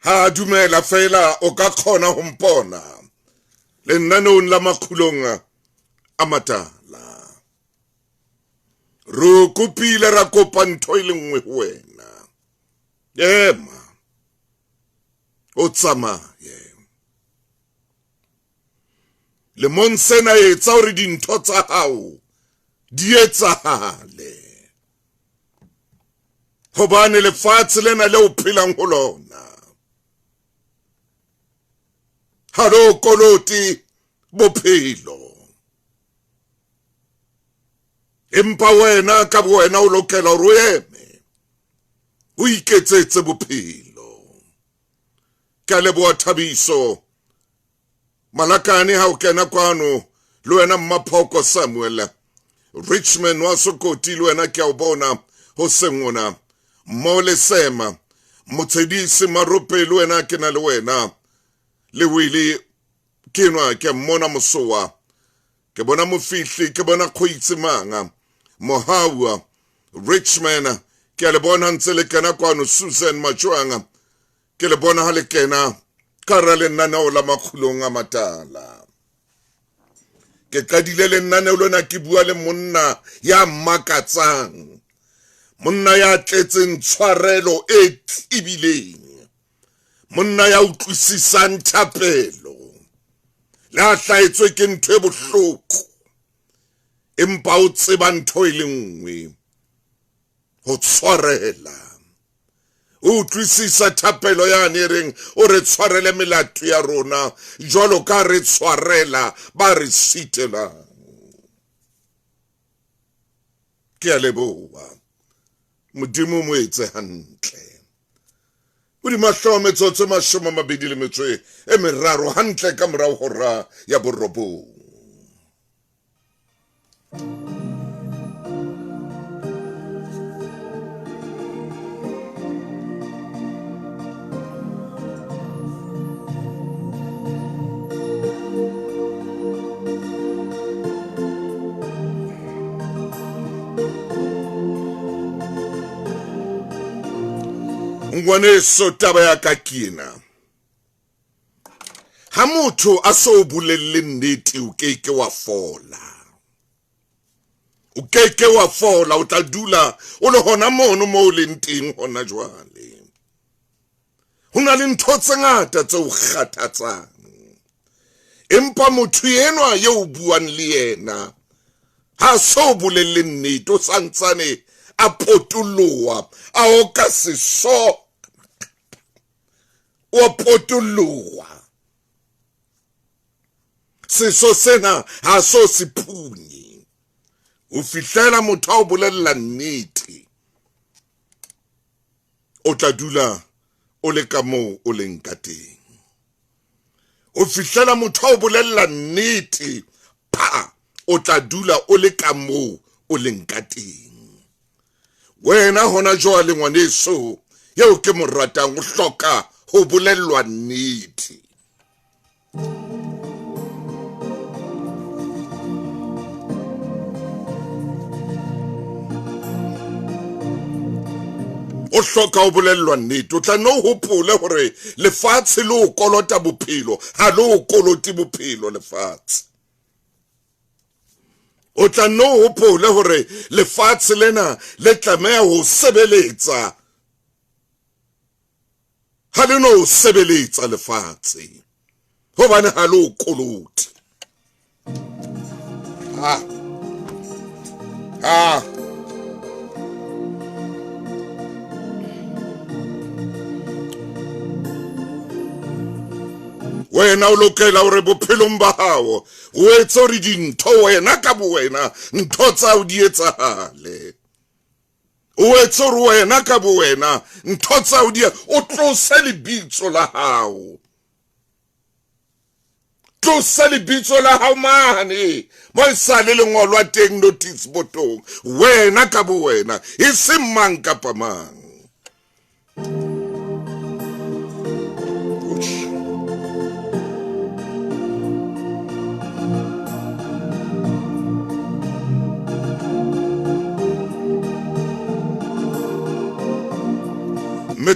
Ha dumela feela o ka kgona ho mpona lenaneong la Makgulong a Matala. Re o kopile ra kopa ntho e le nngwe ho wena. Ema o tsamaye. Lemong sena etsa hore dintho tsa hao di etsahale. Hobane lefatshe lena le o phelang ho lona ha le o kolote bophelo. Empa wena ka bowena o lokela hore o eme o iketsetse bophelo. Ke a leboha Thabiso Malakane ha o kena kwano le wena Mmaphoko Samuel Richmond wa Sokoti le wena ke a o bona ho sengona mo le sema Motshedisi Marope le wena ke na le wena le Willy ke nwa ke mmona Mosoa ke bona Mofihli ke bona Kgoitse Manga Mohaua Richmond ke a le bona ntse le kena kwano Susan Majoanga ke le bona ha le kena ka hara lenaneo la Makgulong a Matala. Ke qadile lenaneo lena ke bua le monna ya makatsang, monna ya tletseng tshwarelo e tebileng, monna ya utlwisisang thapelo, le a hlahetswe ke ntho e bohloko, empa o tseba ntho e le nngwe, ho tshwarela. O utlwisisa thapelo yane e reng o re tshwarele melato ya rona jwalo ka re tshwarela ba re sitelang. Ke a leboha. Modimo mo etse hantle. Hodima hlooho metsotso 23 hantle ka morao hora ya 9. Ngwaneso, taba ya ka ke ena. Ha motho a so o bolelle nnete, o ke ke wa fola. O ke ke wa fola, o tla dula o le hona mono mo o leng teng hona jwale. Ho na le ntho tse ngata tse o kgathatsang. Empa motho enwa eo o buang le yena ha so o bolelle nnete, o santsane a potoloha, a oka seso, o potoloha. Seso sena ha so se phunye. Ho fihlela motho a o bolella nnete, o tla dula o le ka moo o leng ka teng. Ho fihlela motho a o bolella nnete, pa, o tla dula o le ka moo o leng ka teng. Wena hona jwale ngwaneso eo ke mo ratang, o hloka ho bolellwa nnete. O hloka ho bolellwa nnete. O tla no hopole hore lefatshe le o kolota bophelo, ha le o kolote bophelo lefatshe. O tla no hopole hore lefatshe lena le tlameha ho sebeletsa, ha le no sebeletsa lefatshe, hobane ha le o kolote. Ha. Ha. Wena o lokela hore bophelong ba hao o etse hore dintho wena ka bowena ntho tsa hao di etsahale. O etse hore wena ka bowena ntho tsa hao di, o tlose lebitso la hao. Tlosa lebitso la hao mane mo e sa le lengolwa teng notice botong. Wena ka bowena, e seng mang kapa mang.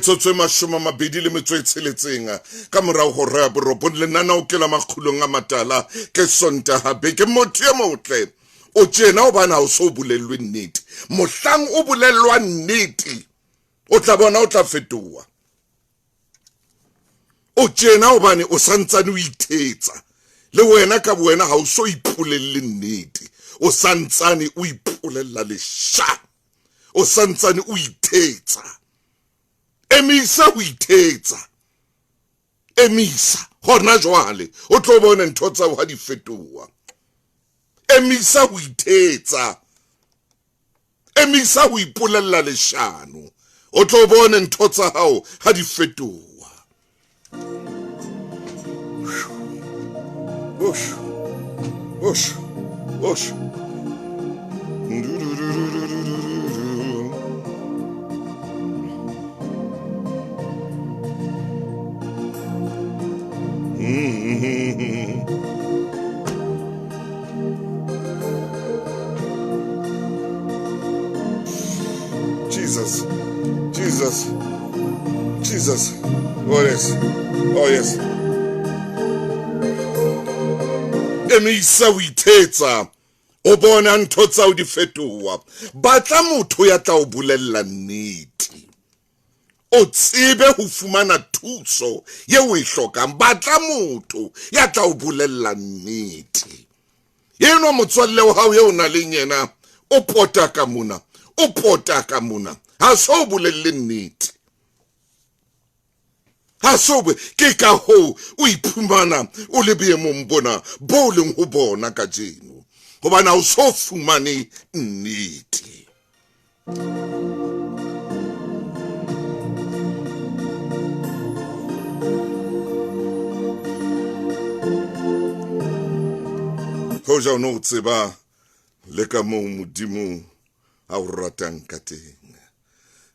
Metsotso e 26 ka morago hora ya borobong. Lenaneo ke la Makgulong a Matala, ke Sontaga beke. Motho e motle o tjena hobane ha o so bolellwe nnete. Mohlang o bolellwa nnete, o tla bona o tla fetoha. O tjena hobane o santsane o ithetsa. Le wena ka bowena ha o so ipolelle nnete. O santsane o ipolella leshano. O santsane o ithetsa. Emisa ho ithetsa. Emisa hona jwale, o tlo bona ntho tsa ha di fetoha. Emisa ho ithetsa. Emisa ho ipolella leshano, o tlo bone ntho tsa hao ha di fetoha. Osh, osh, osh. Jesus, Jesus, Jesus. Oh yes, oh yes. Emisa ho ithetsa, o bona ntho tsa o di fetoha. Batla motho ya tla o bolella nnete, o tsebe ho fumana thuso ye o e hlokang. Batla motho ya tla o bolella nnete. Enwa motswalle wa hao eo o nang le yena o pota ka mona, o pota ka mona, ha so o bolelle nnete. Ha so ke ka hoo o iphumana o le boemong bona bo leng ho bona kajeno, hobane ha o so fumane nnete. Hoja o no tseba le ka moo Modimo a o ratang ka teng.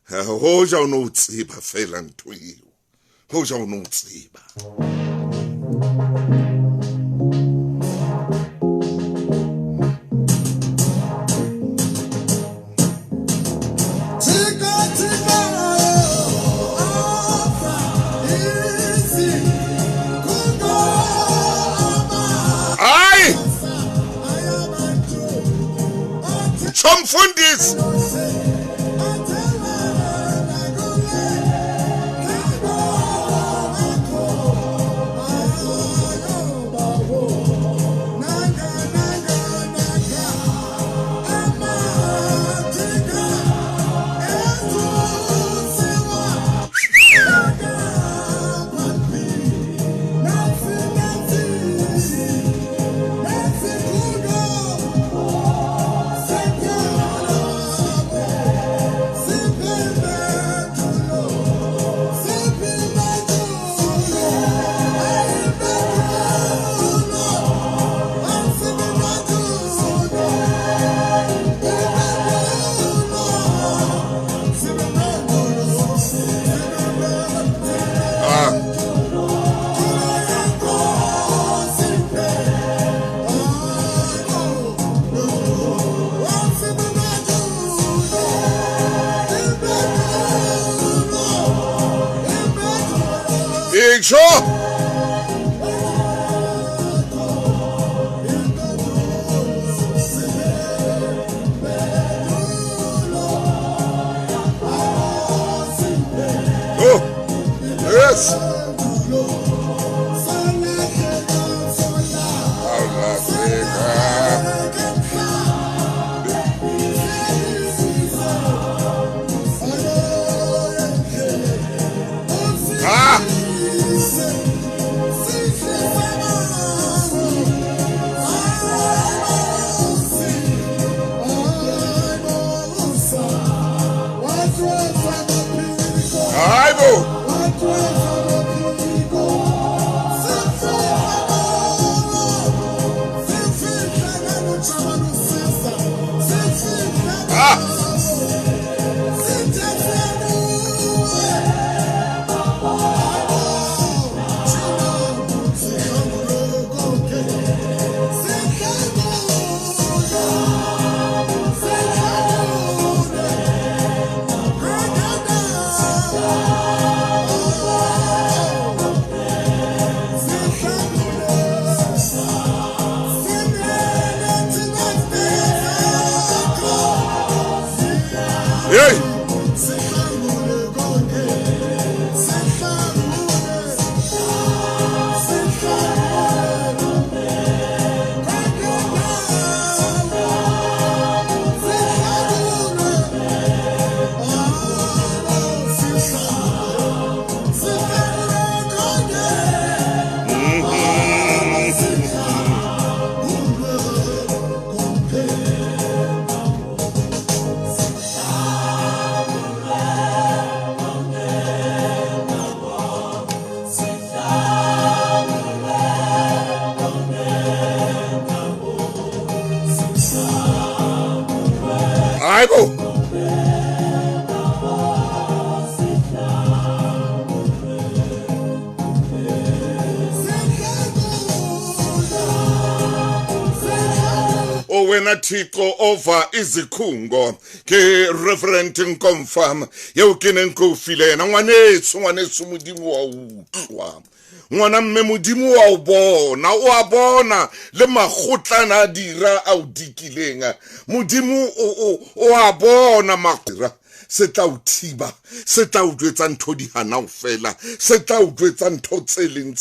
Hoja o no tseba fela ntho eo. Hoja o no tseba. Hayi! Tsho mfundisi. Itsho. Oh, yes. Ah! Hayi bo. Wena Thixo over izikhungo. Ke Reverend Nkomfa yeo ke neng ke o file yena. Ngwaneso, ngwaneso, Modimo wa utlwa. Ngwana mme, Modimo wa o bona, o a bona le makgotlana a dira a o dikileng. Modimo o a bona makgotla se tla o thiba, se tla o jwetsa ntho di hana o fela, se tla o jwetsa ntho tse leng,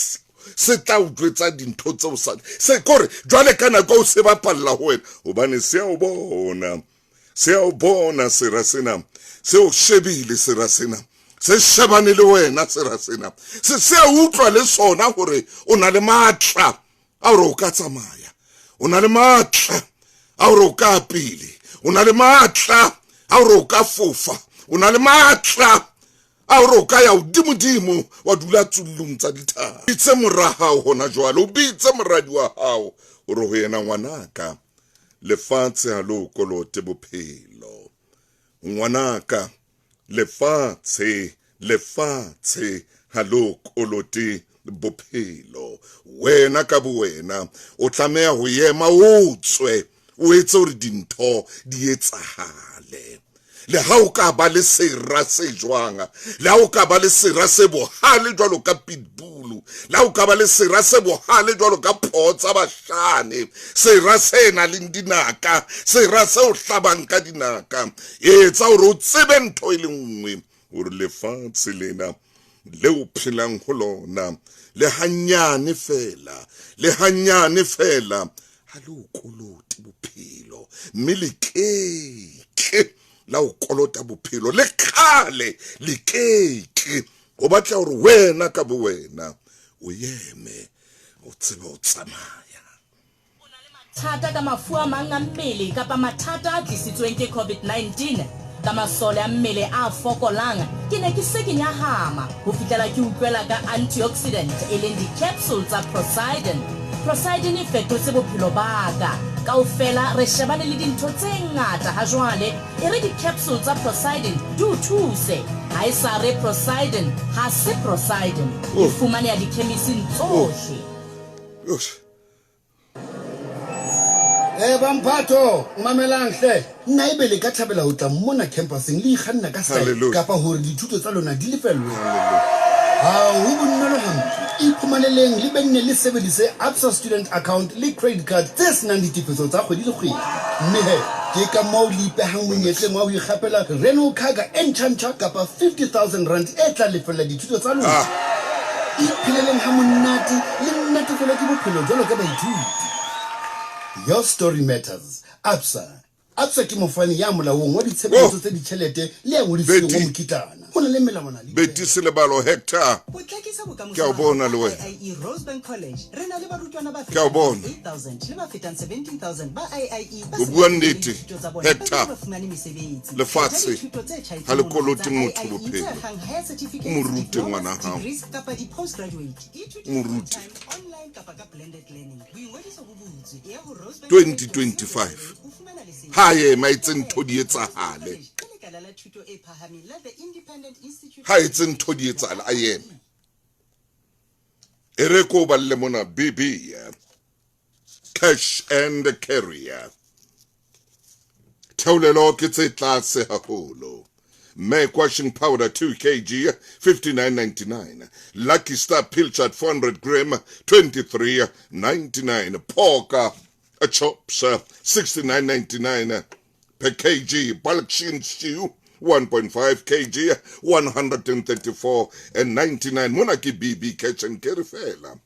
se tla o jwetsa dintho tseo sa se kore jwale ka nako o se bapalla ho wena, hobane se a o bona, se a o bona sera sena, se o shebile sera sena, se shebane le wena sera sena, se a utlwa le sona hore o na le matla a hore o ka tsamaya, o na le matla a hore o ka pele, o na le matla a hore o ka fofa, o na le matla a hore o ka ya hodimodimo wa dula tsullung tsa dithaba. Bitse mora hao hona jwale, o bitse moradi wa hao, o re ho yena, ngwanaka, lefatshe ha le o kolote bophelo. Ngwanaka, lefatshe, lefatshe ha le o kolote bophelo. Wena ka bowena o tlameha ho ema o tswe, o etse hore dintho di etsahale. Le ha o ka ba le sera se jwang, le ha o ka ba le sera se bohale jwalo ka pitbull, le ha o ka ba le sera se bohale jwalo ka poo tsa bashane, sera se nang le dinaka, sera se o hlabang ka dinaka, etsa hore o tsebe ntho e le nngwe, hore lefatshe lena leo phelang ho lona le hanyane fela, le hanyane fela, ha le o kolote bophelo, mme le keke la o kolota bophelo, le kgale le keke. O batla hore wena ka bo wena o eme, o tsebe ho tsamaya. O na le mathata ka mafu a mang a mmele kapa mathata a tlisitsweng ke COVID-19, ka masole a mmele a fokolang, ke ne ke se ke nyahama ho fihlela ke utlwela ka antioxidant e leng di-capsule tsa Procyden. Procyden e fetotse bophelo ba ka. Kaofela re shebane le dintho tse ngata hajwale, e re di-capsule tsa Procyden di o thuse. Ha e sa re Procyden, ha se Procyden. E fumaneha dikhemising tsohle. Eh, bamphato mamelang hle nna ebe le ka thabela ho tla mona campuseng le ikganna ka style Hallelujah. kapa hore dithuto tsa lona di lefellwe ha ho bonolo hampe iphumaneleng le benne le sebedise absa student account le credit card tse senang ditefetso tsa kgwedi le kgwedi mme he ke ka moo le ipehang monyetleng wa ho ikgapela Renault Kiger e ntjhantjha kapa 50 000 rand e tla lefella dithuto tsa lona Ah. Ipheleleng ha monate le natefelwe ke bophelo jwalo ka baithuti. Your story matters. Absa. Absa ke mofani ya molaong wa ditshebeletso Oh. tsa ditjhelete le ya ngodisitsweng wa Betty. mokitlana. Ho na le melawana le Betty dipehelo. Selebalo Hector. Potlakisa bokamoso Ke a o ba hao bona ka le wena. IIE Rosebank College. Re na le barutwana ba Ke a o fetang bona. 8000 le ba fetang 17000 ba IIE ba O se bua ba nnete, dithuto tsa bona, ba Hector. bile ba fumane mesebetsi. Lefatshe Kgetha dithuto tse tjhaetseng ha le monwana kolote tsa motho IIE tse bophelo. akgang higher O certificates, mo rute diplomas, ngwana hao. degrees kapa di-postgraduate. Ithute O mo rute. full-time, online kapa ka blended learning. Boingodiso bo butswe. E ya ho Rosebank 2025. Ho fumana lesedi. Ha ema etse ntho di etsahale. College ke lekala la thuto e phahameng la The Independent Institute Ha etse ntho di etsahale a eme. E re ko balle mona BB Cash and Carrier. Theolelo ke tse tlase haholo. Mac washing powder 2 kg 59.99. Lucky Star Pilchard 400 gram 23.99. Pork chops 69.99 per kg. Bulk shin stew 1.5 kg 134.99. Mona ke BB Cash and Carry fela.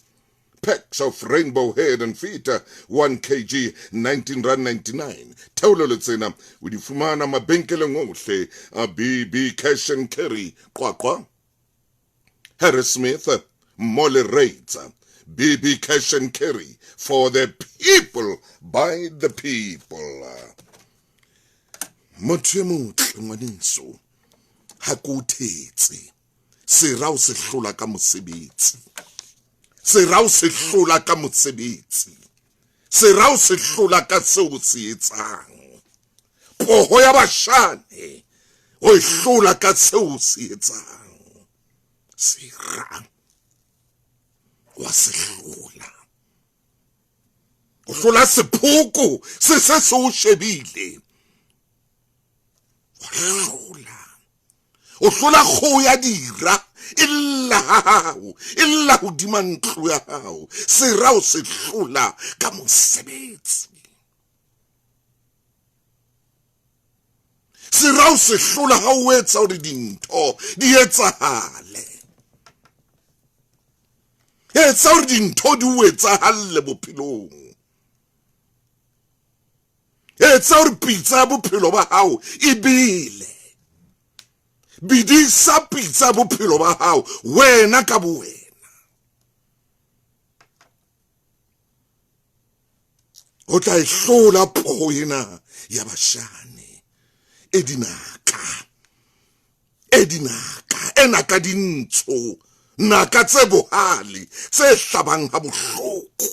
Packs of Rainbow Head and Feet 1 kg 19 rand 99. Theolelo tsena o di fumana mabenkeleng ohle a BB Cash and Carry, Qwaqwa, Harrismith, Molly Rates. BB Cash and Carry, for the people, by the people. Motho e motle ngwaneso, ha ke o thetse. Sera o se hlola ka mosebetsi. Sera o se hlola ka mosebetsi. Sera o se hlola ka seo se etsang. Poho ya bashane o e hlola ka seo se etsang. Sera wa se hlola. O hlola sephoko se se se o shebile. Wa hlola. O hlola kgoho ya dira e lla ha hao, e lla hodima ntlo ya hao. Sera o se hlola ka mosebetsi. Sera o se hlola ha o etsa hore dintho di etsahale. Etsa hore dintho di o etsahalle bophelong. Etsa hore pitsa ya bophelo ba hao e bele. Bidisa pitsa ya bophelo ba hao wena ka bowena. O tla e hlola poho ena ya bashane e dinaka, e dinaka, e naka dintsho, naka tse bohale, tse hlabang ha bohloko.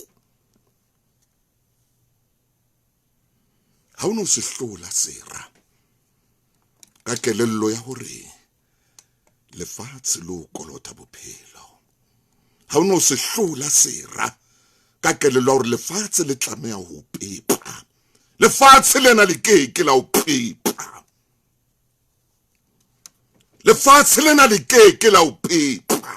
Ha o no se hlola sera ka kelello ya hore lefatshe le o kolota bophelo. Ha o no se hlola sera ka kelello ya hore lefatshe le tlameha ho pepa. Lefatshe lena le ke ke la o pepa. Lefatshe lena le ke ke la o pepa.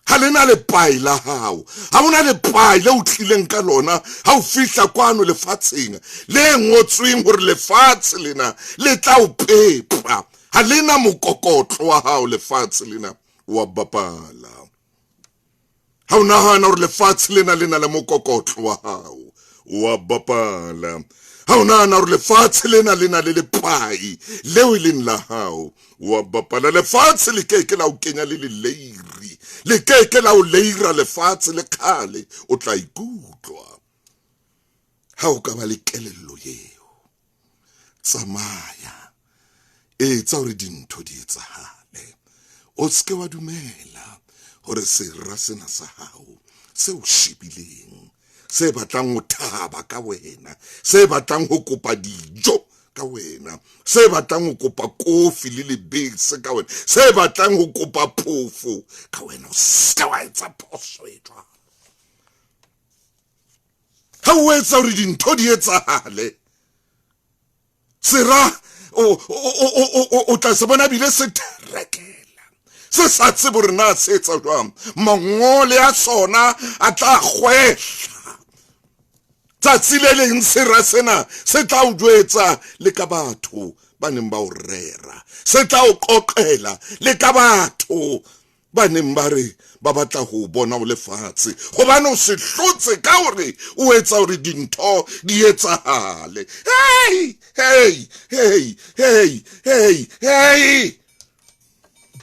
Ha le na lepai la hao, ha ona lepai le o tlileng ka lona ha o fihla kwano lefatsheng le ngotsweng hore lefatshe lena le tla o pepa. Ha le na mokokotlo wa hao lefatshe lena wa bapala. Ha o nahana hore lefatshe lena le na le mokokotlo wa hao wa bapala. Ha o nahana hore lefatshe lena le na le lepai leo e leng la hao wa bapala. Lefatshe le ke ke la o kenya le leleiri, le ke ke la o leira lefatshe le kgale. O tla ikutlwa ha o ka ba le kelello eo. Tsamaya, etsa hore dintho di etsahale. O se ke wa dumela hore sera sena sa hao se o shebileng, se batlang ho thaba ka wena, se batlang ho kopa dijo ka wena, se batlang ho kopa kofi le lebese ka wena, se batlang ho kopa phofo ka wena, o se ke wa etsa phoso e jwalo. Ha o etsa hore dintho di etsahale, sera o tla se bona bile se therekela, se sa tsebe hore na se etsa jwang. Mangole a sona a tla kgwehla. Tsatsi le leng sera sena se tla o jwetsa le ka batho ba neng ba o rera, se tla o qoqela le ka batho ba neng ba re ba batla ho bona o lefatshe, hobane o se hlotse ka hore o etsa hore dintho di etsahale. Hey, hey, hey, hey, hey, hey.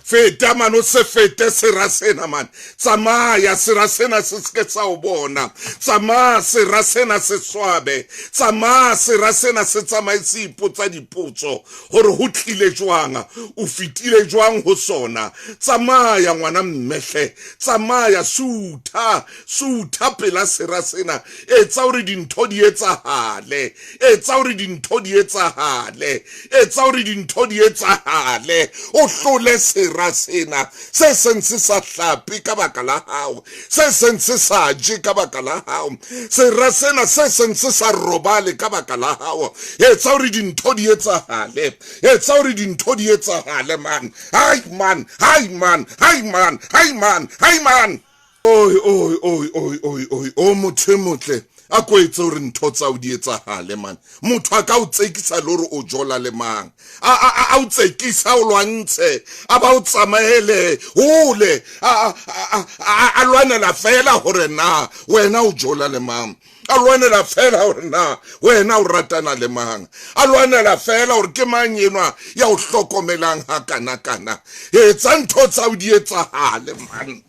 Feta man, o se fete sera sena man. Tsamaya sera sena se seke sa o bona. Tsamaya sera sena se swabe. Tsamaya sera sena se tsamaye se ipotsa dipotso hore ho tlile jwang, o fetile jwang ho sona. Tsamaya ngwana mmehle, tsamaya, sutha, sutha pela sera sena. Etsa hore dintho di etsahale, etsa hore dintho di etsahale, etsa hore dintho di etsahale. O hlole sera sena se seng se sa hlape ka baka la hao, se seng se sa je ka baka la hao, sera sena se seng se sa robale ka baka la hao. Etsa hore dintho di etsahale, etsa hore dintho di etsahale man. Hai man, hai man, hai man, hai man, hai man. Oi, oi, oi, oi, oi, oi, o motho e motle, a ko etse hore ntho tsa o di etsahale man. Motho a ka o tsekisa le hore o jola le mang, a o tsekisa, o lwantshe, a ba o tsamaele hole, a lwanela fela hore na wena o jola le mang, a lwanela fela hore na wena o ratana le mang, a lwanela fela hore ke mang enwa ya o hlokomelang ha kana kana. Etsa ntho tsa o di etsahale man.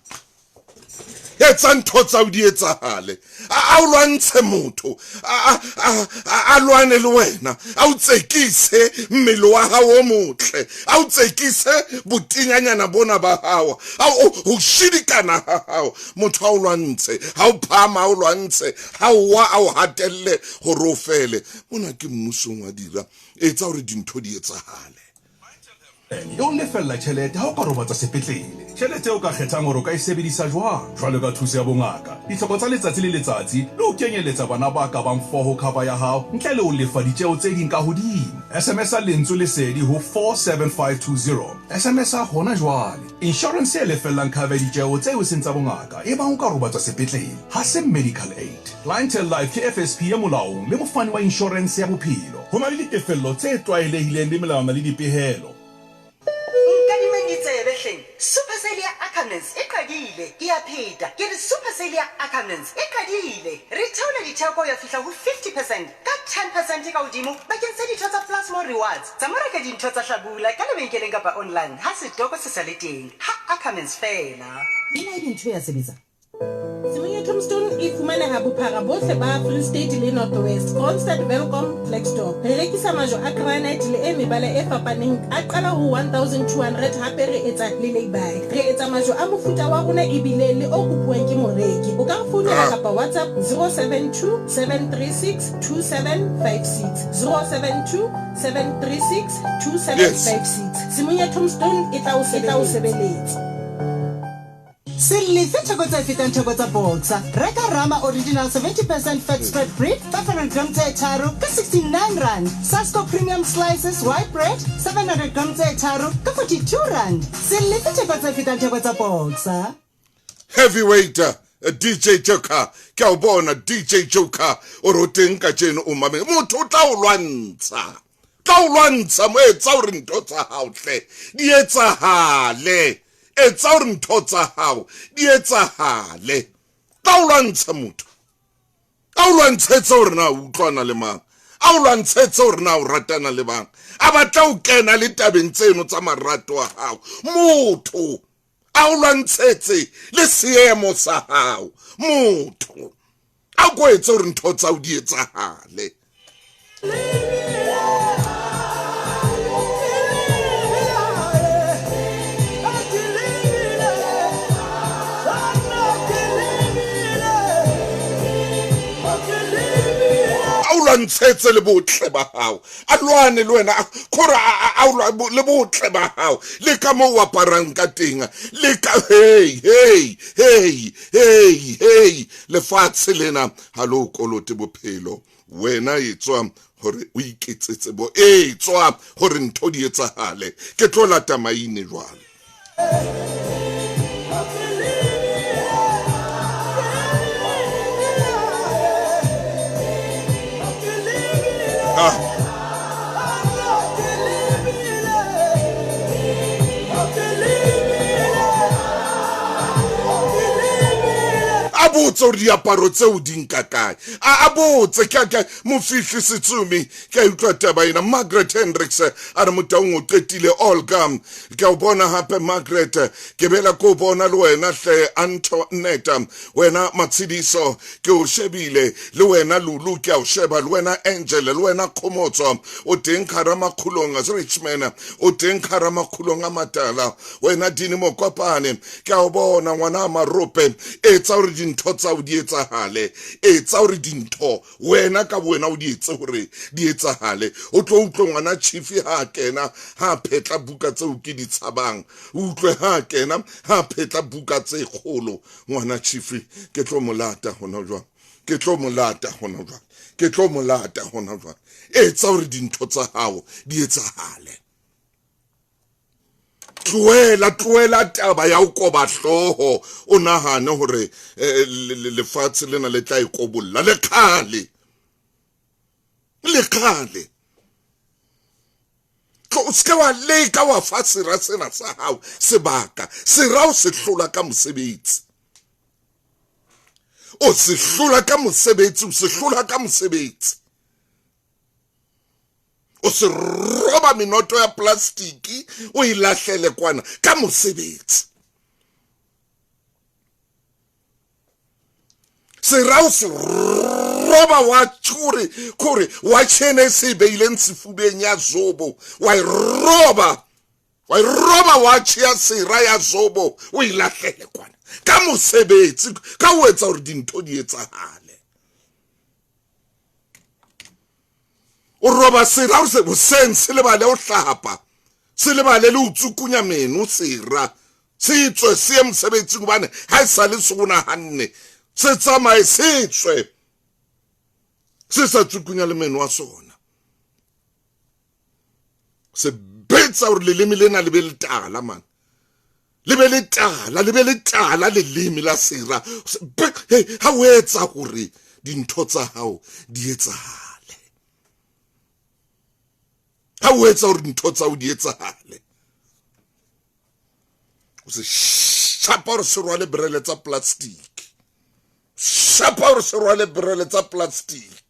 Etsa ntho tsa o di etsahale. A o lwantshe motho, a lwane le wena, a o tsekise mmele wa hao o motle, a o tsekise botenyanyana bona ba hao, a o ho shidikana ha hao. Motho a o lwantshe, ha o phama a o lwantshe, ha o wa a o hatelle hore o fele. Mona ke mmusong wa dira. Etsa hore dintho di etsahale. E o lefella tjhelete ha o ka robatswa sepetlele. Tjhelete eo o ka kgethang hore o ka e sebedisa jwang, jwalo ka thuso ya bongaka, ditlhoko tsa letsatsi le letsatsi le ho kenyelletsa bana ba ka bang four ho cover ya hao ntle le ho lefa ditjeo tse ding ka hodimo. SMS-a lentswe Lesedi ho 47520. SMS-a hona jwale. Inshorense e lefellang cover ya ditjeo tseo e seng tsa bongaka ebang o ka robatswa sepetlele, ha se medical aid. Clientele Life ke FSP e molaong le mofani wa inshorense ya bophelo. Ho na le ditefello tse tlwaelehileng le melawana le dipehelo. Nkadimeng ditsebe hleng, Super Sale ya Ackermans e qadile! Ke a pheta, ke re Super Sale ya Ackermans e qadile! Re theola ditheko ho ya fihla ho 50 percent, ka 10 percent ka hodimo bakeng sa ditho tsa Plus More Rewards. Tsa mo reka dintho tsa hlabula ka lebenkeleng kapa online ha setoko se sa le teng, ha Ackermans feela. Ena ebe ntho ya sebetsa? Simunye Tombstone e fumaneha bophara bohle ba Free State le North West, Kroonstad, Welkom, Klerksdorp. Re rekisa majwe a granite le e mebala e fapaneng a qala ho 1200 hape re etsa le lay-by. Re etsa majwe a mofuta wa rona ebile le o kopuwang ke moreki. O ka re founela kapa WhatsApp 072 736 2756, 072 736 2756. Simunye Tombstone e tla o sebeletsa. Se lefe theko tse fetang theko tsa Boxer. Reka Rama Original 70 percent fat spread bread, 500 gram tse tharo ka R69. Sasko Premium Slices white bread, 700 gram tse tharo ka R42. Se lefe theko tse fetang theko tsa Boxer. Heavyweight DJ Joker ke a o bona DJ Joker o re o teng kajeno o mamele motho o tla o lwantsha tla o lwantsha mo etsa hore ntho tsa hao hle di etsahale etsa hore ntho tsa hao di etsahale tla o lwantsha motho a o lwantshetse hore na o utlwana le mang a o lwantshetse hore na o ratana le bang a batla o kena le tabeng tseno tsa marato a hao motho a o lwantshetse le seemo sa hao motho a ko etse hore ntho tsa o di etsahale a o lwantshetse le botle ba hao a lwane le wena kgore le botle ba hao le ka mo o aparang ka teng le ka hei hei hei hei hei lefatshe lena ha le o kolote bophelo wena etswa hore o iketsetse bo etswa hore ntho di etsahale ke tlo lata maine jwale ah. A botse gore diaparo tseo di nka kae a botse ke mofihli setsumi ke a utlwa taba ena Margaret Hendricks a re motaung o qetile Olga ke a o bona hape Margaret ke bela ko bona le wena hle Antoneta wena Matshidiso ke o shebile le wena Lulu ke a o sheba le wena Angel le wena Khomotso o teng khara makgulong Richman o teng khara makgulong a matala wena Dini Mokopane ke a o bona ngwana a marope etsa gore dintho tsa o di etsahale etsa gore dintho wena ka wena o di etse gore di etsahale o tlo utlwe ngwana chifi ha a kena ha a phetla buka tseo ke di tshabang o utlwe ha a kena ha a phetla buka tse kgolo ngwana chifi ke tlo mo lata hona jwang ke tlo mo lata hona jwang ke tlo mo lata hona jwang etsa gore dintho tsa gago di etsahale tlohela tlohela taba ya ho koba hlooho o nahane hore eh, lefatshe lena le tla ikobolla le kgale le kgale o seke wa leka wa fa sera sena sa hao sebaka sera o se hlola ka mosebetsi o se hlola ka mosebetsi o se hlola ka mosebetsi o se roba menoto ya plastiki o e lahlele kwana ka mosebetsi sera o se roba wa kore kore wa tšhene e se e beileng sefubeng ya zobo wa e roba wa e roba wa tšhea sera ya zobo o e lahlele kwana ka mosebetsi ka o etsa gore dintho di etsagale o roba sera o se boseng se lebale o hlapa Se lebale le ho tsukunya meno sera. Se tswe se ye mosebetsing hobane ha e sa le se o nahanne. Se tsamaye se tswe. Se sa tsukunya le meno a sona. Se betsa hore leleme lena le be letala man. Le be letala, le be letala leleme la sera. Ha o etsa hore dintho tsa hao di etsahale. Ha o etsa hore dintho tsa hao di etsahale. O se shapa hore se rwale brele tsa plastic. Shapa hore se rwale brele tsa plastic.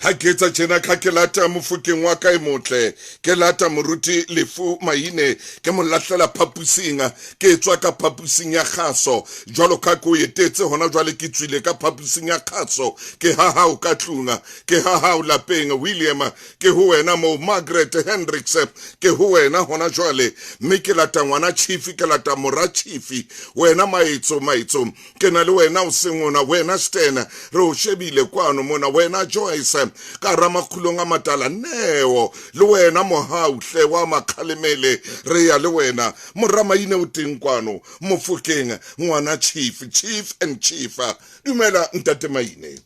Ha ke etsa tjena ka ke lata mofokeng wa ka e motle, ke lata moruti Lefu Maine, ke mo lahlela phapusing, ke tswa ka phapusing ya kgaso jwalo ka ke o etetse hona jwale, ke tswile ka phapusing ya kgaso, ke ha hao ka tlung, ke ha hao lapeng. William, ke ho wena moo. Margaret Hendricks, ke ho wena hona jwale. Mme ke lata ngwana Chief, ke lata mora Chief, wena Maetso, Maetso, ke na le wena o seng ona, wena Stan, re o shebile kwano mona, wena Joyce, ka hara makgulong a matala, Neo, le wena Mohau hle wa Makgalemele, re ya le wena mora Maine o teng kwano Mofokeng, ngwana Chief, Chief and Chief. Dumela ntate Maine.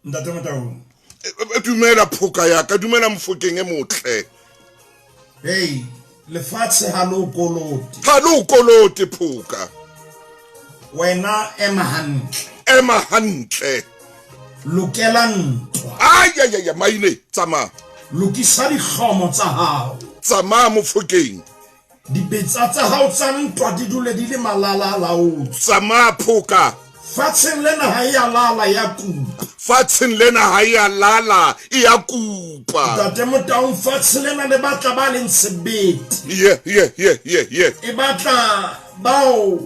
Ntate Motaung. Dumela phoka ya ka, dumela Mofokeng e motle. Hey, lefatshe ha le o kolote. Ha le o kolote phoka. Wena ema hantle. Ema hantle. Lokela ntwa. Ay ay ay, Maine, tsamaya. Lokisa dihlomo tsa hao. Tsamaya Mofokeng. Dibetsa tsa hao tsa ntwa di dule di le malala a laotswe. Tsamaya phoka. Fatsheng lena ha e a lala e a kupa. Fatsheng lena ha e a lala e a kupa. Ntate Motaung, fatshe lena le batla ba leng sebete. Ye ye ye ye ye. E batla bao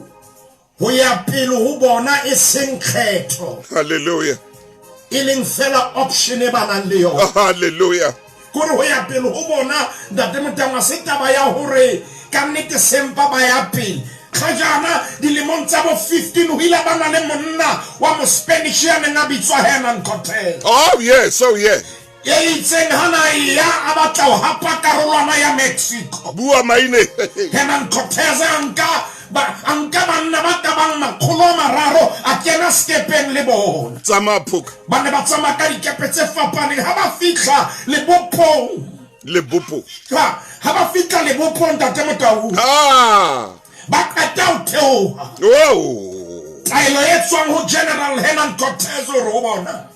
ho ya pele ho bona e seng kgetho. Hallelujah. E leng fela option e ba nang le yona. Hallelujah. Kore ho ya pele ho bona Ntate Motaung se taba ya hore ka nnete sempa ba ya pele. Kgajana dilemong tsa bo 15 ho ile ba na le monna wa mo Spanish ya neng a bitswa Hernan Cortez. Oh yes, oh yeah. E itseng ha na eya a batla ho hapa karolwana ya Mexico. Bua maine. Hernan Cortez a nka ba a nka banna ba ka bang 300 a kena sekepeng le bona. Tsamaya phoka. Ba ne ba tsamaya ka dikepe tse fapaneng ha ba fihla lebopong. Lebopong. Ha ha ba fihla lebopong Ntate Motaung. Ah. Ba qeta ho theoha. Oh. Taelo e tswang ho General Hernan Cortez o re ho bona,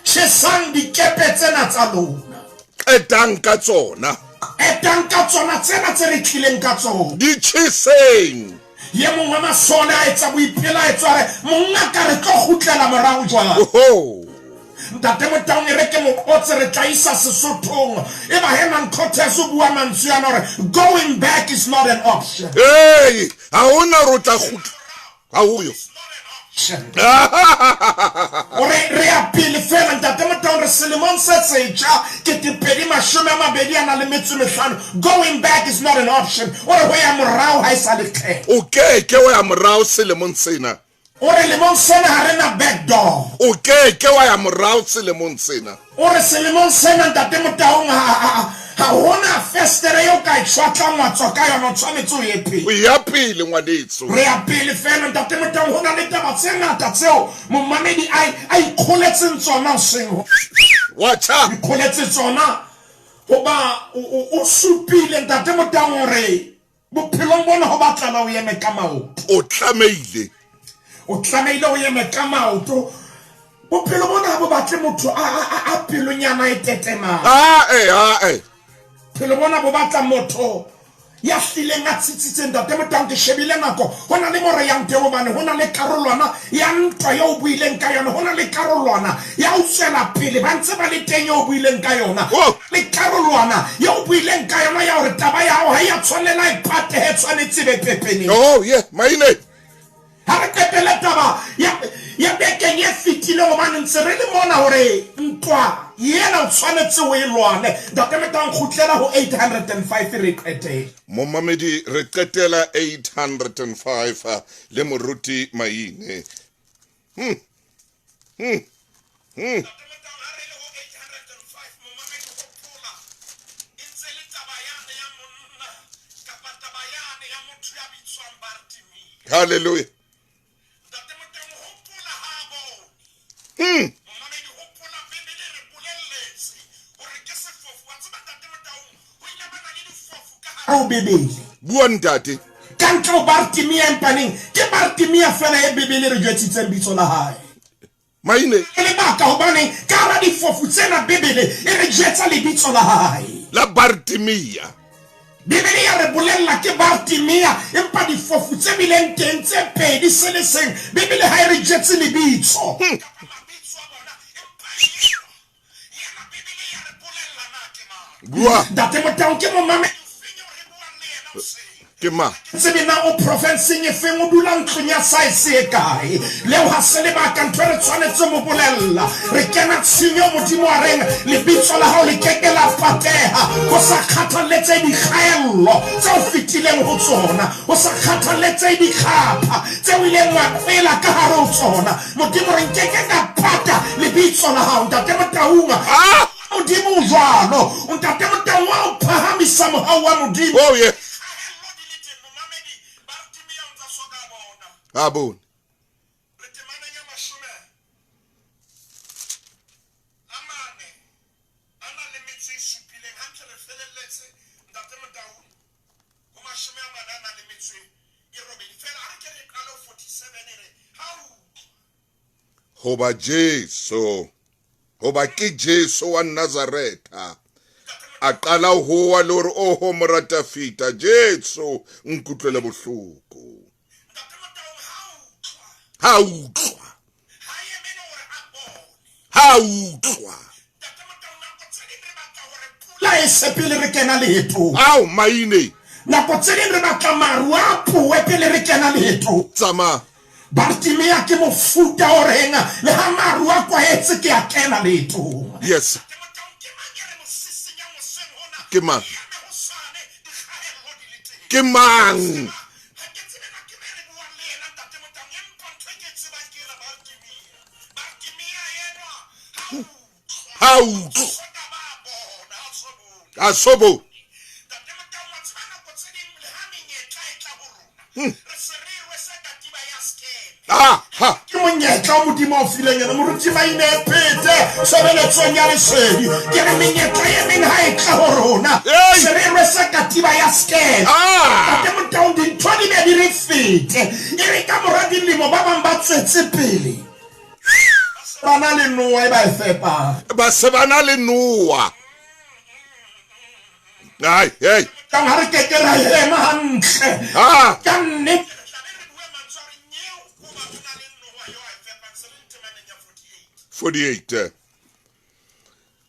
Tjhesang dikepe tsena tsa lona. Qetang ka tsona. Qetang ka tsona tsena tse re tlileng ka tsona. Di tjheseng. Ye mong wa masole a etsa boipelaetso a re, Mongaka, re tlo kgutlela morao jwang? Oho. Ntate Motaung, e re ke mo qotse, re tla isa Sesothong. Eba Hernan Cortez o bua mantswe ana hore going back is not an option. Hey, ha hona hore o tla kgutla. Ha ho yo. O re, re ya pele fela, Ntate Motaung, re selemong se setjha, 2025, going back is not an option. O re ho ya morao ha e sa le kgetho. O ke ke wa ya morao selemong sena. O re lemong sena ha re na back door. O ke ke wa ya morao selemong sena. O re selemong sena Ntate Motaung ha ha hona festere eo ka e tjhwatlang wa tswa ka yona, o tshwanetse o ye pele. O ya pele ngwanetso. Re ya pele fela Ntate Motaung, ho na le taba tse ngata tseo momamedi a a ikgoletseng tsona hoseng ho. Wa tjha. Ikgoletse tsona hoba o supile Ntate Motaung hore Bophelong bona ho batlana o eme ka maoto. O tlamehile. O tlamehile o eme ka maoto. Bophelo bona ha bo batle motho a a a pelonyana e tetemang. Ae ae. Bophelo bona bo batla motho ya hlileng a tsitsitseng. Ntate Motaung, ke shebile nako, ho na le mo re yang teng hobane ho na le karolwana ya ntwa eo o buileng ka yona, ho na le karolwana ya ho tswela pele ba ntse ba le teng eo o buileng ka yona. Oh. Le karolwana ye o buileng ka yona ya hore taba ya hao ha e a tshwanela e patehe, tshwanetse e be pepeneng. Oh, yeah, maine. Ha re qetele taba ya, ya bekeng e fetileng hobane ntse re le mona hore ntwa yena o tshwanetse o e lwane. Ntate Metang, kgutlela ho 805 re qetele. Momamedi, re qetela 805 le Moruti Maine. Hallelujah. Ho Bibele. Bua ntate. Ka ntle ho Bartimea empaneng ke Bartimea fela e Bibele re jwetsitseng bitso la hae. Maine. Ke lebaka hobaneng ka hara difofu tsena Bibele e re jwetsa lebitso la hae. La Bartimea. Bibele ya re bolella ke Bartimea, empa difofu tse bileng teng tse pedi se le seng, Bibele ha e re jwetse lebitso. Bua. Ntate Motaung ke momamedi Ke mang? Tsebe na o profenseng e feng, o dula ntlong ya saese e kae. Leo ha se lebaka, ntho e re tshwanetse mo bolella. Re kena tshenyo Modimo a reng lebitso la hao le ke ke la pateha, ho sa kgathalletsehe dikgaello tse o fetileng ho tsona, ho sa kgathalletsehe dikgapha tse o ileng wa qwela ka hare ho tsona. Modimo re nke ke ka pata lebitso la hao, Ntate Motaung. Ah! Modimo o jwalo. Ntate Motaung wa o phahamisa mohau wa Modimo. Oh yes. A bone. Hoba Jesu, hoba ke Jesu wa Nazaretha, a qala ho howa le hore, Oho, mora Dafida, Jesu, nkutlwele bohloko. Ha utlwa. Ha utlwa. La e se pele re kena leetong. Ao, maine. Nako tse ding re batla maru a poe pele re kena leetong. Tsamaya. Bartimea ke mofuta o reng le ha maru a kwahetse ke a kena leetong. Yes. Ke mang? Ke mang? Ha utlwa. A sobo. Ah, ha. Ke monyetla o Modimo o fileng yona moruti Maine e phete tshebeletsong ya lesedi. Ke re menyetla e meng ha e tla ho rona, se re rwese katiba ya scam. Ah. Ntate Motaung, dintho di be di re fete. E re ka mora dilemo ba bang ba tswetse pele. Ba na le noa e ba e fepang. Ba se ba na le noa. Ai, hey. Kang ha re ke ke ra ema hantle. Ah. Ka nnete. 48.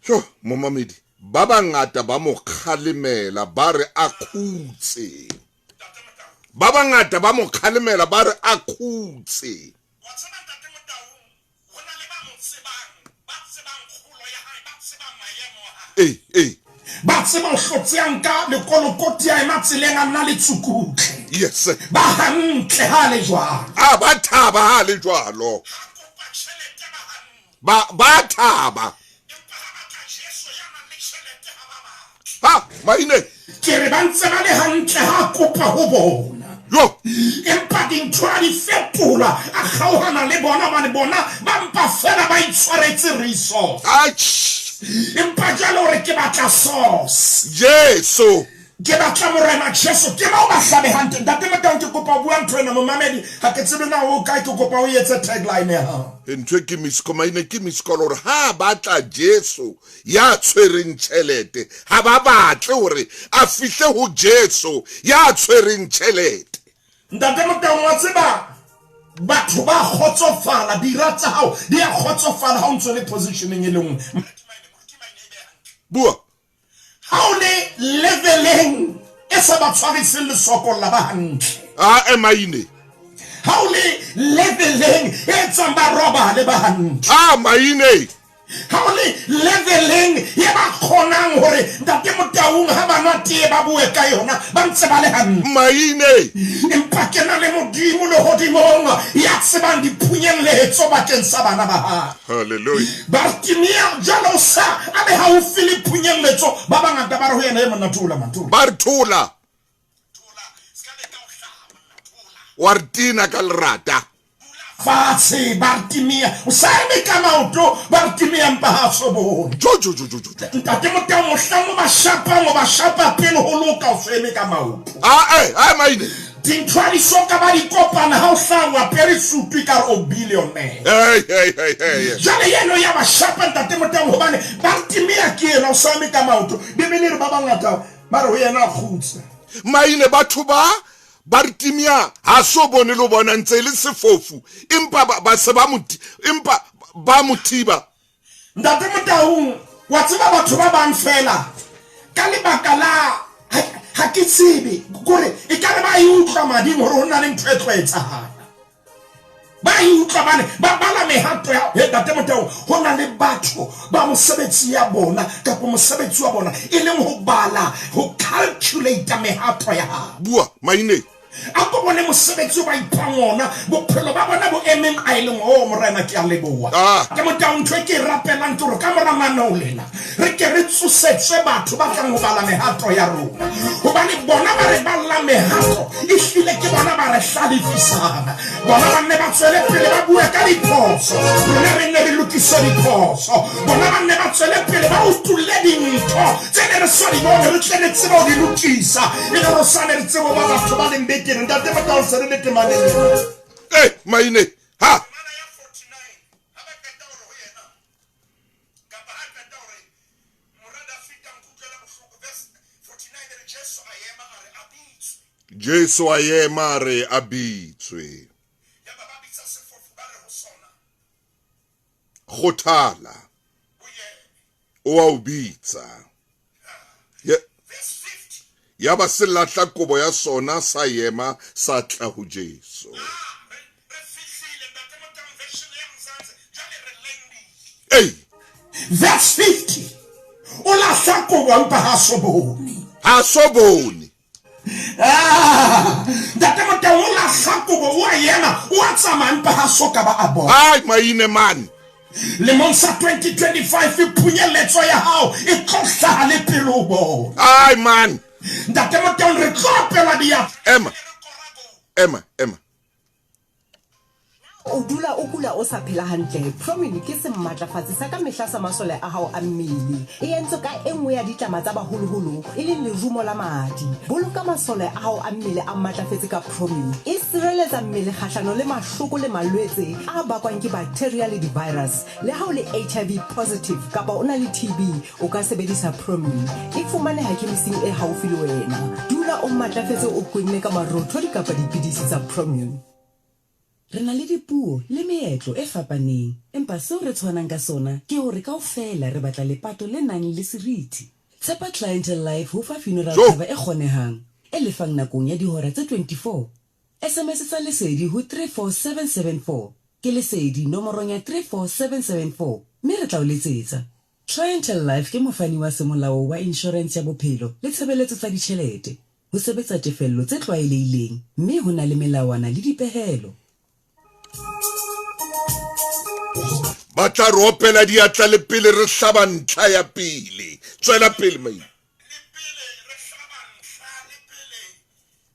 Jo, momamedi, ba bangata ba mo kgalemela ba re a khutse. Ba bangata ba mo kgalemela ba re a khutse. Ee, ee. Ba tseba o hlotse a nka lekolokoti a ema tseleng a nna le tsukutle. Yes. Ba hantle ha le jwalo. A ba thaba ha le jwalo. Ba ba thaba. Ha, maine. Ke re ba ntse ba le hantle ha kopa ho bona. Jo. Empa dintho a di fetola, a kgaohana le bona hobane bona ba mpa fela ba itshwaretse resource. Atjh. Empa jwale o re ke batla source. Jesu. Ke batla Morena Jesu. Ke moo ba hlabehang teng. Ntate Motaung, ke kopa ho bua ntho ena. Momamedi, ha ke tsebe na o kae, ke kopa o etse tagline ya hao. Ntho e ke miss call, maine ke miss call hore ha batla Jesu ya tshwereng tjhelete, ha ba batle hore a fihle ho Jesu ya tshwereng tjhelete. Ntate Motaung, wa tseba batho ba kgotsofala, dira tsa hao di a kgotsofala ha o ntso le positioneng e le nngwe. Bua. Ha o le leveleng e sa ba tshwariseng lesokolla ba hantle. A emaine. Ha o le leveleng e etsang ba robale ba hantle. A maine. Ha o le leveleng ye ba kgonang hore Ntate Motaung ha ba nwa tee ba bue ka yona ba ntse ba le hantle. Maine. Empa ke na le Modimo lehodimong ya tsebang diphunyelletso bakeng sa bana ba hae. Hallelujah. Bartimea jwale o sa a le haufi le phunyelletso. Ba bangata ba re ho yena, E monna, thola man, thola. Ba re thola. Wa re tena ka lerata. Fatshe, Bartimea, o sa eme ka maoto, Bartimea, empa ha a so bone. Jo, jo, jo, jo, jo, jo. Ntate Motau, mohlang o ba shapang, o ba shapa pele ho loka, o so eme ka maoto. A, e, a, maine. Dintho ha di so ka ba di kopana, ha o hlaha o apere sutu ekare o billionaire. Hey, hey, hey, hey. Jwale yeno ya ba shapa, Ntate Motau, hobane Bartimea ke yena, o sa eme ka maoto. Bibele e re ba bangata ba re ho yena a kgutse. Maine, batho ba Bartimea ha so bone le ho bona, ntse e le sefofu, empa ba, ba se ba mo, empa ba mo thiba. Ntate Motaung, wa tseba batho ba bang feela ka lebaka la, ha, ha ke tsebe, kore ekare ba e utlwa mading hore ho na le ntho e tlo etsahala. Ba e utlwa bane ba bala mehato ya he Ntate Motaung, ho na le batho ba mosebetsi ya bona kapa mosebetsi wa bona e leng ho bala, ho calculate mehato ya hao. Bua maineng. A ko bone mosebetsi o ba iphang ona, bophelo ba bona bo emeng a e leng, oh Morena ke a leboha. Ah. Ke Motaung, ntho e ke e rapelang ke hore ka mora mananeo lena re ke re tsosetswe batho ba tlang ho bala mehato ya rona, hobane bona ba re balla mehato ehlile ke bona ba re hlalefisang. Bona ba nne ba tswele pele ba bue ka diphoso, rona re nne re lokise diphoso. Bona ba nne ba tswele pele ba utulle dintho tse ne re so di bone, re tle re tsebe ho di lokisa, e le hore sane re tsebe ho ba batho ba leng betere. Ntate Motau, se re le temaneng ena. Ee, maine, ha. Ha ba qeta hore ho yena, kapa ha qeta hore, Mora Dafida, nkutlwele bohloko. Verse 49 e re, Jesu a ema, a re, a bitswe. Jesu a ema, a re, a bitswe. Yaba ba bitsa sefofu, ba re ho sona, Kgothala, O eme. o a o bitsa. Ye, Verse 50. yaba se lahla kobo ya sona, sa ema, sa tla ho Jesu. Ah, re, re fihlile, Ntate Motaung, version ya Mzansi, jwale re landile. Ei! Verse 50. O lahla kobo, empa ha so bone. Ha so bone. Ah, Ntate Motaung, o lahla kobo, o a ema, o a tsamaya, empa ha so ka ba a bona. Ai, maine man. Lemong sa 2025, phunyeletso ya hao e tlo hlaha le pele o bona. Ai, man. Ntate Motaung, re tlo opelwa diatla. Ema, ema, ema. O dula o kula o sa phela hantle? Promune ke sematlafatsi sa ka mehla sa masole a hao a mmele. E entswe ka e nngwe ya ditlama tsa baholoholo, e leng lerumo la madi. Boloka masole a hao a mmele a matlafetse ka Promune. E sireletsa mmele kgahlano le mahloko le malwetse a bakwang ke baktheria le di-virus. Le ha o le HIV positive kapa o na le TB, o ka sebedisa Promune. E fumaneha khemising e haufi le wena. Dula o matlafetse o kwenne ka marothodi kapa dipidisi tsa Promune. Re na le dipuo le meetlo e fapaneng, empa seo re tshwanang ka sona ke hore kaofela re batla lepato le nang le seriti. Tshepa Clientele Life ho fa funeral Jo! cover e kgonehang, e lefang nakong ya dihora tse 24. SMS tsa Lesedi ho 34774, ke Lesedi nomorong ya 34774 mme re tla o letsetsa. Clientele Life ke mofani wa semolao wa inshorense ya bophelo le tshebeletso tsa ditjhelete. Ho sebetsa tefello tse tlwaelehileng mme ho na le melawana le dipehelo. Ba tla re opela diatla le pele re hlaba ntlha ya pele. Tswela pele, Maine. Le pele re hlaba ntlha, le pele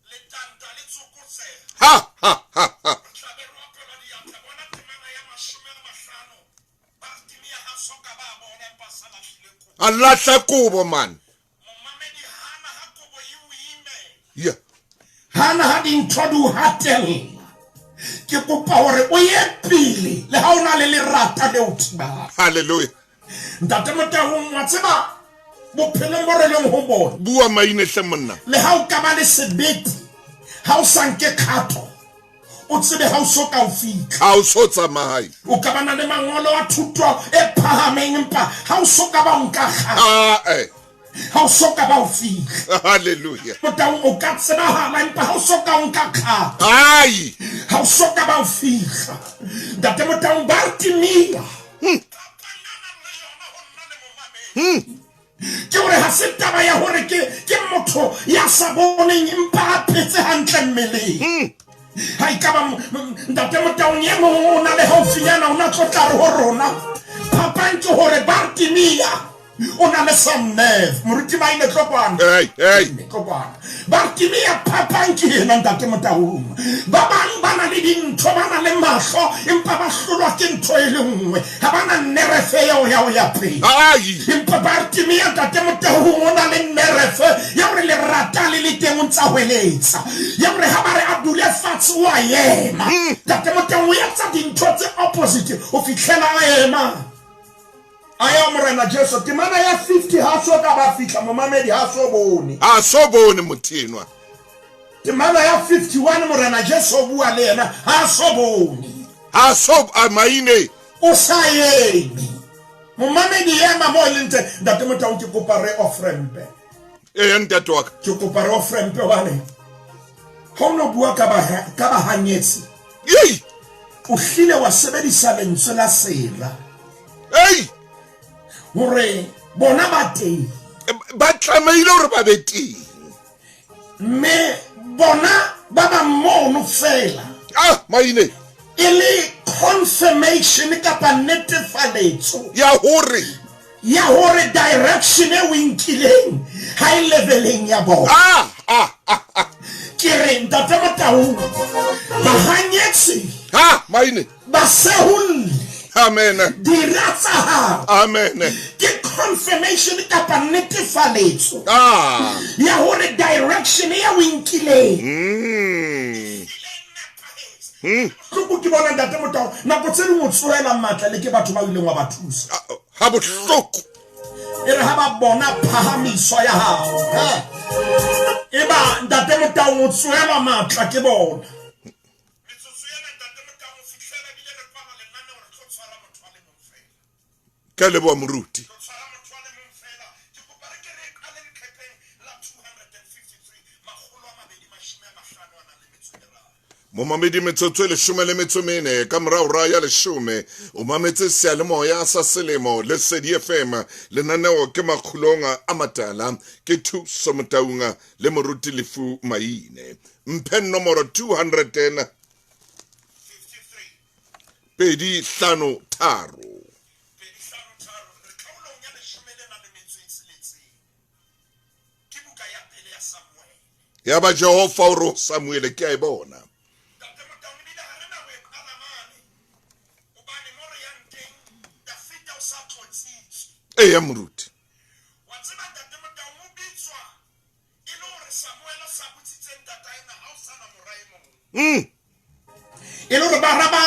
letanta le tsokotseha. Ha, ha, ha, ha. Re tla be re opelwa diatla. Bona temana ya 50. Bartimea ha so ka ba a bona, empa a sa lahlile kobo. A lahla kobo, man. Momamedi, hana ha kobo e o imela. Yeah. Hana ha dintho di o hatella. Ke kopa hore o ye pele le ha o na le lerata le o thibang. Hallelujah. Ntate Motaung, wa tseba bophelong bo re leng ho bona. Bua maine hle monna. Le ha o ka ba le sebete, ha o sa nke kgato, o tsebe ha o so ka o fihla. Ha o so tsamaye. O ka ba na le mangolo a thuto e phahameng, empa ha o so ka ba o nka kgato. Ah, eh. Ha o so ka ba o fihla. Hallelujah. Motaung, o ka tsebahala, empa ha o so ka o nka kgato. Ai. Ha o so ka ba o fihla. Ntate Motaung, Bartimea. Ke hore ha se taba ya hore ke, ke motho ya sa boneng empa a phetse hantle mmeleng. Ha e ka ba Ntate Motaung e mong o na le haufinyana, o na tlo tla re ho rona, phapang ke hore Bartimea O na le some nerve. Moruti Maine tlo kwano. Hey, hey. Tlo kwano. Bartimea phapang ke ena ntate Motaung. Ba bang ba na le dintho, ba na le mahlo, empa ba hlolwa ke ntho e le nngwe. Ha ba na nerefe eo ya ho ya pele. Ai. Empa Bartimea ntate Motaung o na le nerefe ya hore lerata le le teng o ntsa hweletsa. Ya hore ha ba re a dule fatshe o a ema. Ntate Motaung o etsa dintho tse opposite ho fihlela a ema. A ya Morena Jesu, temana ya 50 ha so ka ba fihla, momamedi ha so bone. Ha so bone motho enwa. Temana ya 51 Morena Jesu o bua le yena, ha so bone. Ha so a maine. O sa eme. Momamedi ema mo e leng teng, Ntate Motaung ke kopa re offrampe. Eya ntate wa ka. Ke kopa re offrampe hobane ha o no bua ka ba ka bahanyetsi. Yei. O hlile wa sebedisa lentswe la sera. Ei. Hore bona ba teng. Ba tlamehile hore ba be teng. Mme bona ba ba mono fela. Ah, maine. E le confirmation kapa netefaletso. Ya hore. Ya hore direction e o e nkileng ha e leveleng ya bona. Ah, ah, ah, ah. Ke re ntate Motaung, bahanyetsi. Ha, maine. Baseholli. Amen. Dira tsa hao. Amen. Ke confirmation kapa netefaletso. Ah. Ya hore direction e o e nkileng. Hloko ke bona ntate Motaung, nako tse ding o tsohela matla le ke batho ba o ileng wa ba thusa. Ha bohloko. E re ha ba bona phahamiso ya hao, e ba ntate Motaung o tsohelwa matla ke bona. Ke a leboha moruti. Momamedi metsotso e leshome le metso mene ka mora ura ya leshome o mametse seyalemoya sa selemo Lesedi FM. Lenaneo ke Makgulong a Matala, ke Thuso Motaung le Moruti Lefu Maine. Mphe nomoro 253. Ya ba Jehova o re ho Samuele, ke a e bona. Eya moruti. E le hore bara ba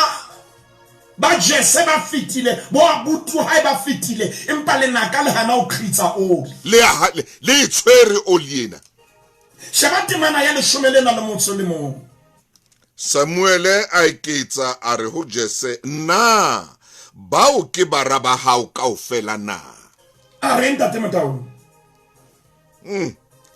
ba Jese ba fetile, bo abuti wa hae ba fetile, empa lenaka le hana ho qhitsa oli. Le le e tshwere oli ena. Sheba temana ya leshome lena le motso le mong. Samuele a eketsa a re ho Jese, Na bao ke bara ba hao kaofela na? A re, Ntate Motaung.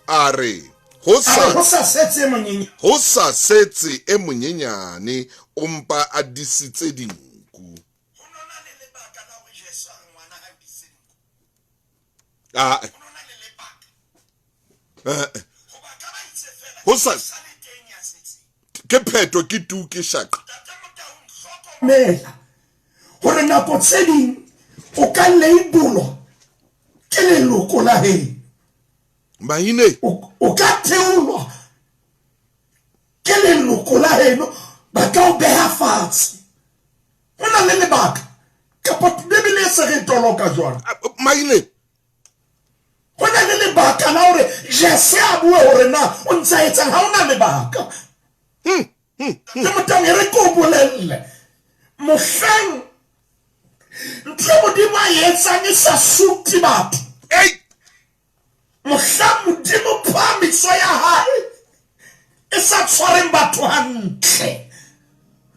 A re, Ho sa, A re, Ho sa setse e monyenyane. Ho sa setse e monyenyane, o mpa a disitse dinku. Ho no na le lebaka la hore Jesu a re ngwana hae o disitse dinku. Ah. Ho no na le lebaka. Eh. Hoba ka ba itse fela, Ho sa ke sa le teng ya setseng. Ke phetho, ke tu, ke shaqa. Ntate Motaung, hlokomela hore nako tse ding o ka labelwa ke leloko la heno. Maine. O ka theolwa ke leloko la heno, ba ka o beha fatshe. Ho na le lebaka, kapa Bibele e se re toloka jwang? Maine. Ho na le lebaka la hore Jese a bue hore na o ntse a etsang. Ha ho na lebaka. Ke Motaung, e re ke o bolelle, mohlang ntho e Modimo a e etsang e sa sute batho, Ei! Mohlang Modimo phahamiso ya hae e sa tshwareng batho hantle,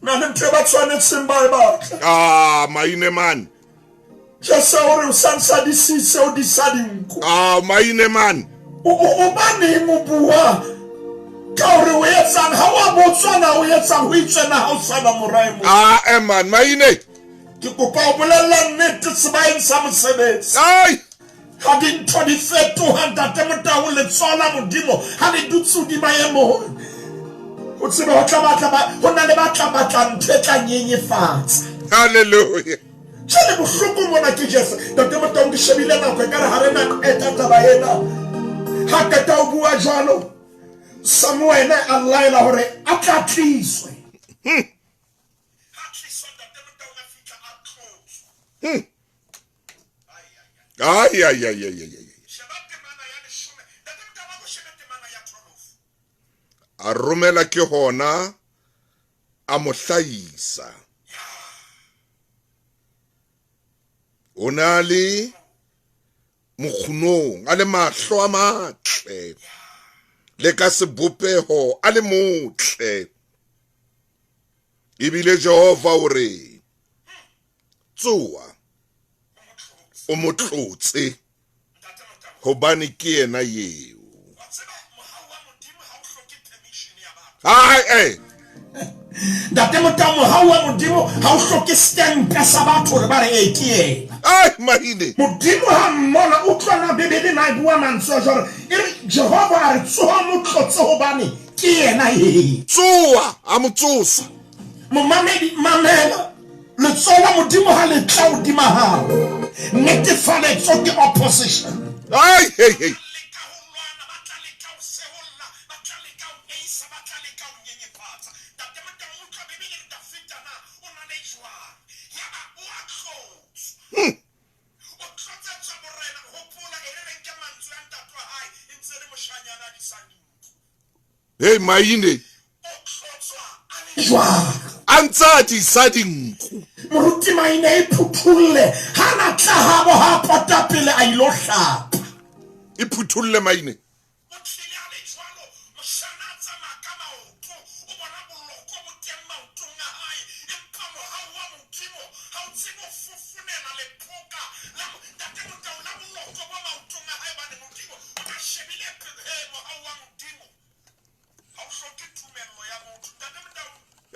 na le ntho e ba tshwanetseng ba e batla. Ah, maine man. Jesu o re o sa ntsa disitse o disa dinku. Ah, maine man. O o baneng o bua ka hore o etsang ha wa botswa na o etsang ho itswe na ha o sana mora e mong. Ah, eh man, maine. Ke kopa o bolella nnete sebaeng sa mosebetsi. Ai! Ha dintho di fetoha, Ntate Motau, letsoho la Modimo ha le dutse hodima e mong, o tsebe ho tla batla ba, ho na le ba tla batla ntho e tla nyenyefatsa. Hallelujah. Jwale bohloko mona ke Jesu. Ntate Motaung ke shebile nako e kare ha re na qeta taba ena. Ha qeta ho bua jwalo, Samuele a laela hore a tla tliswe. Hmm. Hmm. Ai ai ai ai ai. A romela ke hona a mo hlahisa. O ne a le mokgunong, a le mahlo a matle, le ka sebopeho a le motle. Ebile Jehova o re, Tsoa, o mo tlotse, hobane ke yena eo. Ai, eh. Ntate Motao, mohau wa Modimo ha o hloke stempe sa batho hore ba re ee ke yena. Ai, mahine. Modimo ha mmona, utlwa na Bibele na e bua mantswe a jwalo, e re Jehova a re tsoha mo tlotse hobane ke yena eo. Tsoha, a mo tsosa. Momamedi, mamela. Letsoho la Modimo ha le tla hodima hao, netefaletso ke opposition. Ai, hei, hei. Hmm. Hei maine. Jwang? A ntse a disa dinku. Moruti Maine e phuthulle ha na tla habo ha pota pele a ilo hlapa. E phuthulle Maine.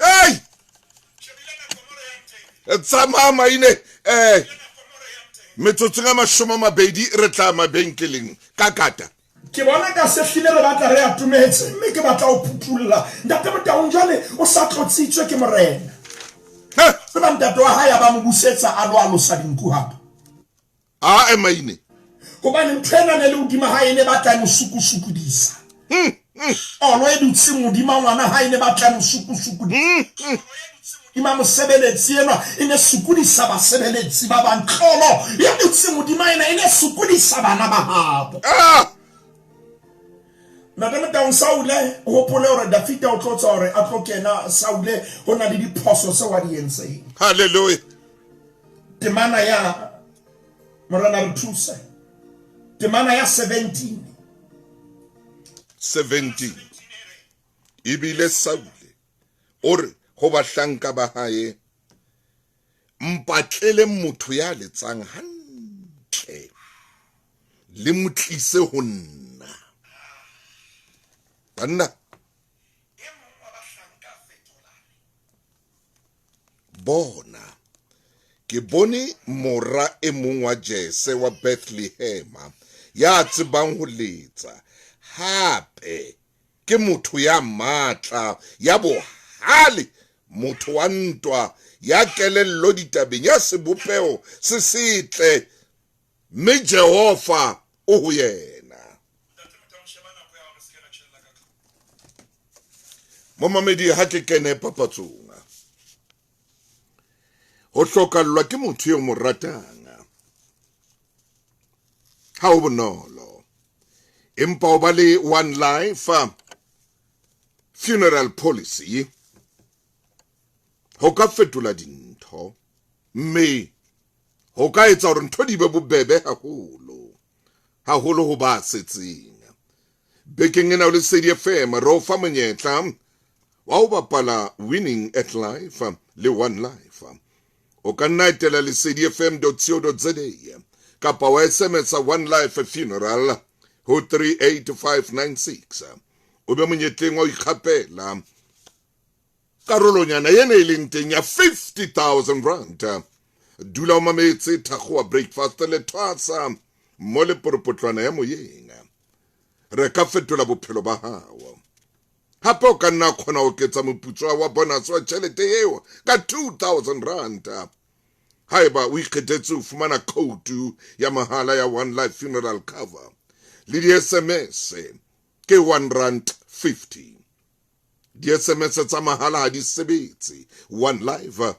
Hey! Tsamaya maine eh metsotsong a mashome a mabedi re tla mabenkeleng ka kata. Ke bona ka se hlile re batla re atometse mme ke batla ho phuthulla ntate Motaung jwale o sa tlotsitswe ke morena. Tseba ntate wa hae a ba mo busetsa a lo alosa dinku hape. Ae maine. Hobane ntho ena ne le hodima hae e ne batla e mo sukusukudisa. Hmm, hmm. Olo e dutseng hodima ngwana hae e ne batla e mo sukusukudisa. Hmm, Hodima mosebeletsi enwa e ne sokodisa basebeletsi ba bang. Tlolo e dutseng hodima ena e ne sokodisa bana ba habo. Ah! Ntate Motaung Saule o hopole hore Dafita o tlo tswa hore a tlo kena Saule ho na le diphoso tseo a di entseng. Hallelujah. Temana ya Morena re thuse. Temana ya 17. 17 ebile Saule o re ho bahlanka ba hae mpatlele motho ya letsang hantle le mo tlise ho nna banna Bona, ke bone mora e mong wa Jese wa Bethlehema, ya tsebang ho letsa, hape ke motho ya matla, ya bohale, motho wa ntwa, ya kelello ditabeng, ya sebopeho se setle, mme Jehova o ho yena. Momamedi ha ke kene papatsong. Ho hlokallwa ke motho eo mo ratang ha ho bonolo, empa o ba le one life funeral policy ho ka fetola dintho mme ho ka etsa hore ntho di be bobebe haholo haholo ho ba setseng. Bekeng ena o Lesedi FM re o fa monyetla wa ho bapala Winning at Life le One Life. O ka nna etela lesedifm.co.za kapa wa SMS One Life Funeral ho 38596 o be monyetleng wa ho ikgapela karolonyana ena e leng teng ya 50000 rand. Dula o mametse Thakgowa Breakfast le Thwasa mo le poropotlwana ya moyeng. Re ka fetola bophelo ba hao. Hape o ka nna kgona ho oketsa moputso wa bonus wa tjhelete eo ka 2000 rand. Haeba o ikgethetse ho fumana khoutu ya mahala ya One Life Funeral Cover le di-SMS ke R1.50. Di-SMS tsa mahala ha di sebetse. One Life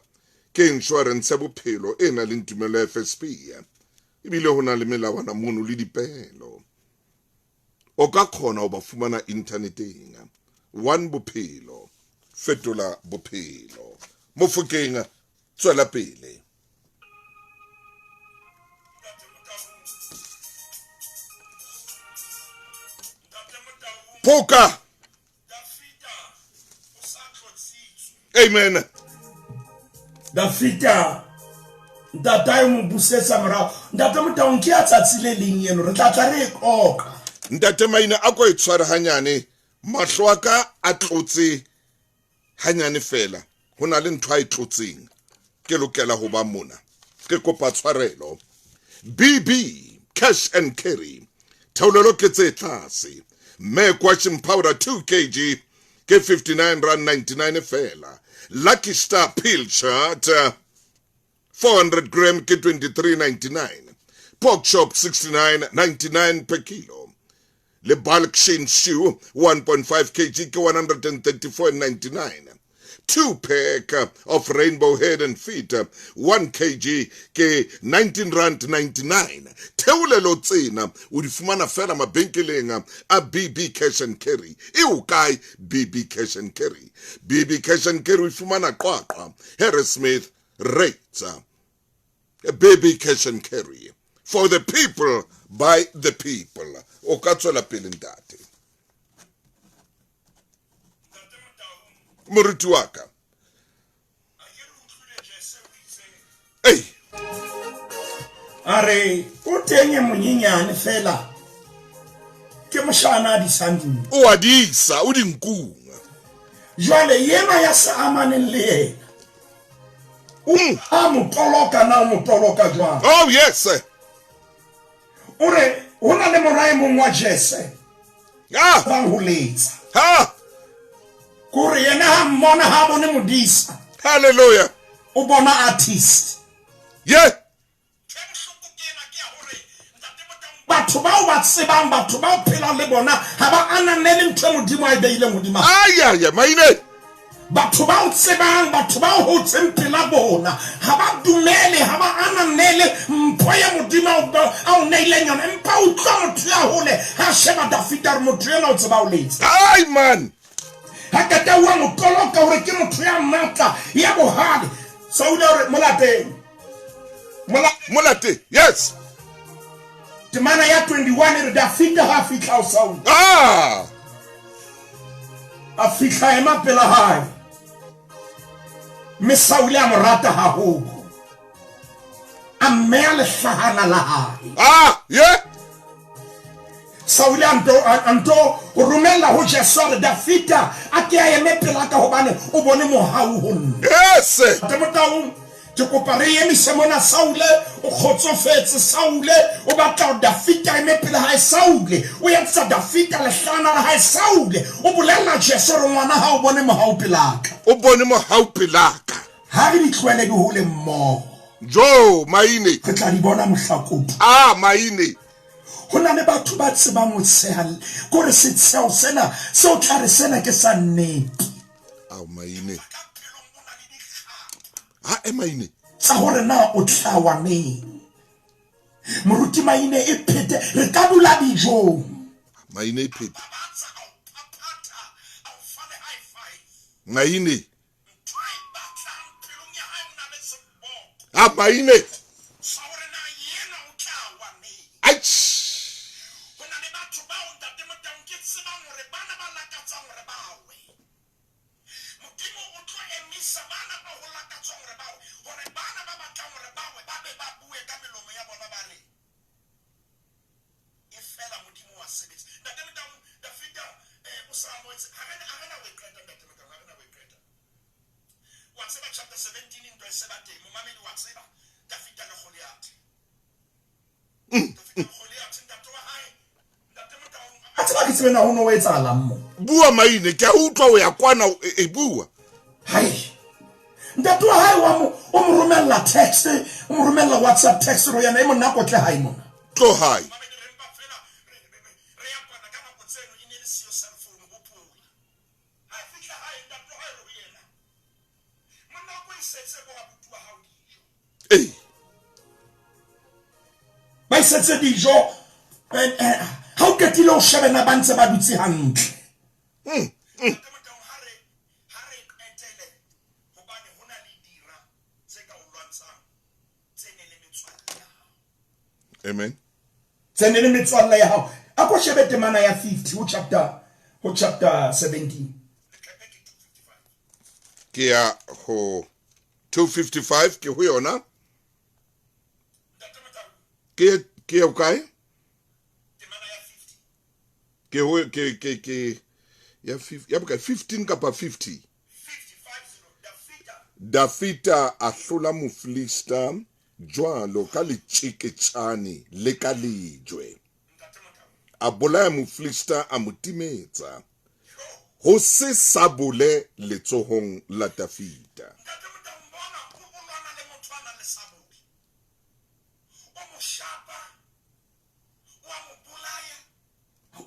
ke inshorense ya bophelo e nang le tumello ya FSP ebile ho na le melawana mono le dipehelo. O ka kgona ho ba fumana inthaneteng. One Bophelo, fetola bophelo. Mofokeng, tswela pele. Phoka. Amen. Dafita ntatae mo busetsa morago. Ntate Motaung, ke ya tsatsi le leng eno re tla tla re e qoqa. Ntate Maina, a ko e tshware hanyane, mahlo a ka a tlotse hanyane fela, ho na le ntho a e tlotseng, ke lokela ho ba mona, ke kopa tshwarelo. BB Cash and Carry, theolelo ke tse tlase. Mme washing powder 2 kg ke 59 rand 99 fela. Lucky Star Peel Chart 400 gram ke 23.99. Pork chop 69.99 per kilo. Le bulk shin stew 1.5 kg ke 134.99. 2 pack of rainbow head and feet 1 kg ke 19 rand 99. Theolelo tsena o di fumana fela mabenkeleng a BB Cash and Carry. E o kae BB Cash and Carry? BB Cash and Carry o e fumana Qwaqwa, Harrismith, Rates. BB Cash and Carry, for the people, by the people. O ka tswela pele ntate. Moruti wa ka. Ei. A re o teng e monyenyane fela ke moshana a disang dinku. O a disa, o dinkung. Jwale yena ya sa amaneng le yena o a mo toloka, na o mo toloka jwang? Oh yes. O re ho na le mora e mong wa Jese. Ah. Bang ho letsa. Ha. Kore yena ha mmona ha bone modisa. Hallelujah. O bona artist. Yeah. Batho bao ba tsebang, batho bao phelang le bona, ha ba ananele ntho e Modimo a e beileng hodima. Ayaya, maine. Batho ba o tsebang, batho ba o hotseng pela bona, ha ba dumele, ha ba ananele mpho ya Modimo a o neileng yona. Empa utlwa motho ya hole ha sheba Dafita re motho enwa o tseba o letsa. Ai man. Ha qeta wa mo toloka hore ke motho ya matla, ya bohale. Saule o re molateng. Molate, yes. Temana ya 21 e re Dafita ha fihla ho Saule. Ah. A fihla ema pela hae. Mme Saule a mo rata haholo. A mmeya lehlahana la hae. Ah, yeah. Saule a nto o romella ho Jesu a re Dafita a ke a eme pela ka hobane o bone mohau ho nna. Yes. Motaung, ke kopa re emise mona. Saule o kgotsofetse. Saule o batla hore Dafita a eme pele hae. Saule o etsa Dafita lehlana la hae. Saule o bolella Jesu hore ngwana ha o bone mohau pelaka. O bone mohau pelaka. Ha re di tlohele di hole mmoho. Jo, maine. Re tla di bona mohlakopi. Ah, maine. Ho na le batho ba tsebang ho tsheha, kore setsheho sena seo tla re sena ke sa nnete. Ao, maine. Ha e maine. Tsa hore na o tla wa neng. Moruti maine e phete re ka dula dijong. Maine e phete. Maine. A maine. A tseba ke tsebe na ho no ho etsahalang mo. Bua maine, ke a utlwa o ya kwana e bua. Hai. Ntate wa hae wa mo O mo romella text, o mo romella WhatsApp text hore yena e monna ko tle hae mona. Tlo hae. Ee. Ba isetse dijo. Ha o qetile ho shebena ba ntse ba dutse hantle. Amen. Tse ne le metswalle ya hao. A ko shebe temana ya 50 ho chapter ho chapter 17. Ke ya ho 255 ke ho yona. Ke ke ya kae? Ke ho ke ke ke ya ya bokae 15 kapa 50? Dafita a hlola Mofilista jwalo ka letjeketjane le ka lejwe. A bolaya Mofilista a mo timetsa, ho se sabole letsohong la Dafita.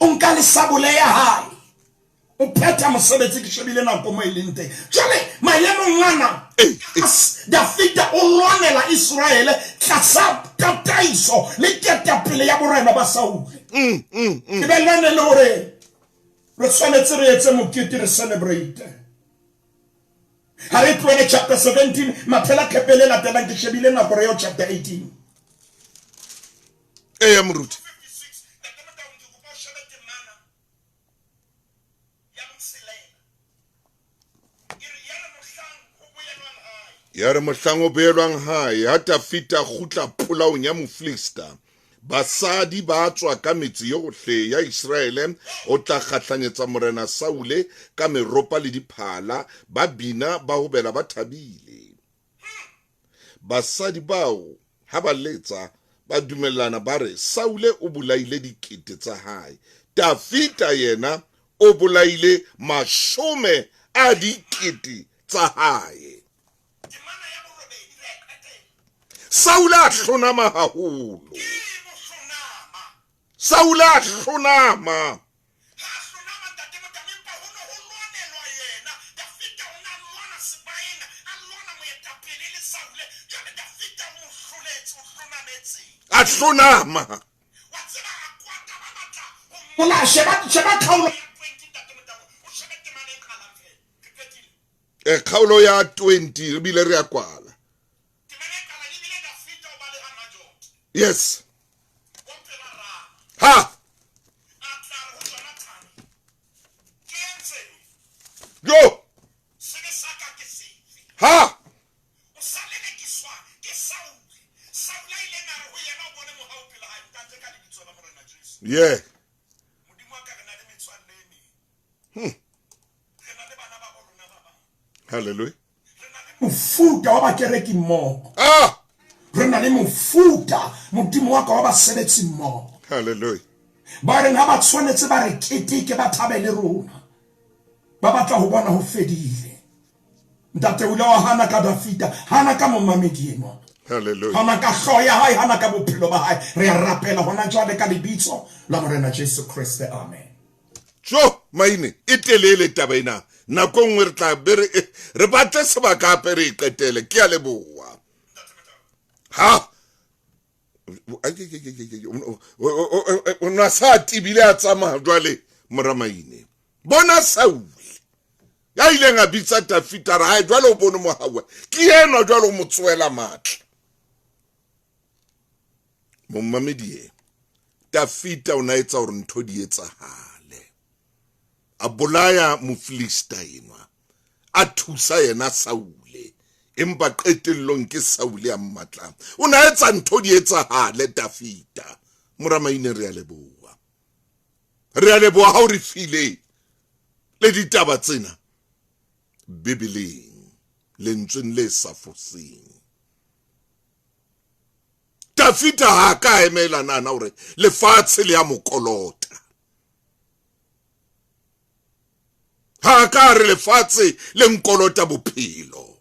O nka le sabole ya hae, o phetha mosebetsi. Ke shebile nako mo e leng teng jwale maemong ana. Dafida o lwanela Iseraele tlasa tataiso le ketapele ya borena ba Saule. Ke be lwane le hore re tshwanetse re etse mokete, re celebrate. Ha re tlohele chapter 17, mathela khepe le latelang. Ke shebile nako, re yo chapter 18. Eya moruti. Ya re mohlang o beelwang hae, ha Dafita a kgutla polaong ya Mofilista, basadi ba tswa ka metse yohle ya Iseraele ho tla kgahlanyetsa morena Saule ka meropa le diphala, ba bina, ba hobela ba thabile. Basadi bao ha ba letsa, ba dumellana ba re, Saule o bolaile dikete tsa hae, Dafita yena o bolaile mashome a dikete tsa hae. Saule a hlonama haholo. Saule a hlonama. A hlonama. Ola sheba sheba kgaolo. E kgaolo ya 20 re bile re ya kwala. Yes. Ha. Jo. Ha. Yeah. Hallelujah. Mofuta wa bakereki mmoho. Ah. Re na le mofuta modimo wa ka wa basebetsi mmoho. Hallelujah. Ba reng ha ba tshwanetse ba re keteke, ba thabe le rona. Ba batla ho bona ho fedile. Ntate o ile wa hana ka Dafita, hana ka momamedi enwa. Hallelujah. Hana ka hlooho ya hae, hana ka bophelo ba hae. Re a rapela hona jwale ka lebitso la Morena Jesu Kriste. Amen. Jo, maine e telele taba ena. Nako e nngwe re tla be re re batle sebaka hape re e qetele. Ke a leboha. Ha o na sa tibile a tsamaya jwale mora maine. Bona Saule ya ileng a bitsa Dafita re hae jwale o bone mohaua ke enwa jwale o mo tsoela matla. Momamedi e Dafita o na etsa hore ntho di etsahale. A bolaya Mofilista enwa, a thusa yena Saule, empa qetellong ke Saule a mmatlang. O na etsa ntho di etsahale Dafita. Mora maine re a leboha. Re a leboha ha o re file le ditaba tsena Bibeleng, lentsweng le sa foseng. Dafita ha ka emela nana hore lefatshe le ya mokolota. Ha ka re lefatshe le nkolota bophelo.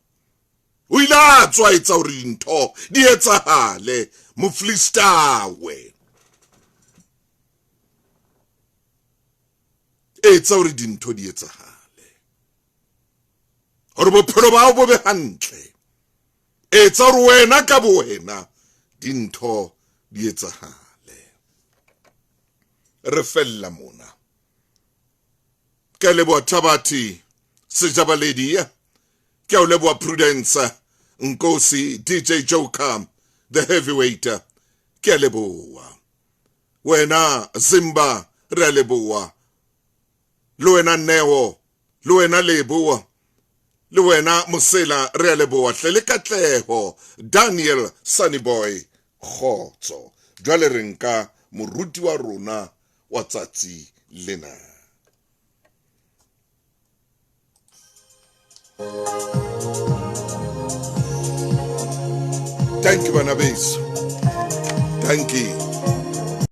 O ile ile a tswa etsa hore dintho di etsahale mofilistawe. Etsa hore dintho di etsahale, hore bophelo ba hao bo be hantle. Etsa hore wena ka bowena dintho di etsahale. Re fella mona. Ke a leboha Thabathi Sejabaledi, ke a o leboha Prudence Nkosi, DJ Joker the heavyweight, ke a leboha wena Zimba, re a leboha le wena Neo, le wena Leboa, le wena Mosela, re a leboha hle le katleho Daniel Sunny Boy kgotso. Jwale re nka moruti wa rona wa tsatsi lena. Thank you bana beso. Thank you.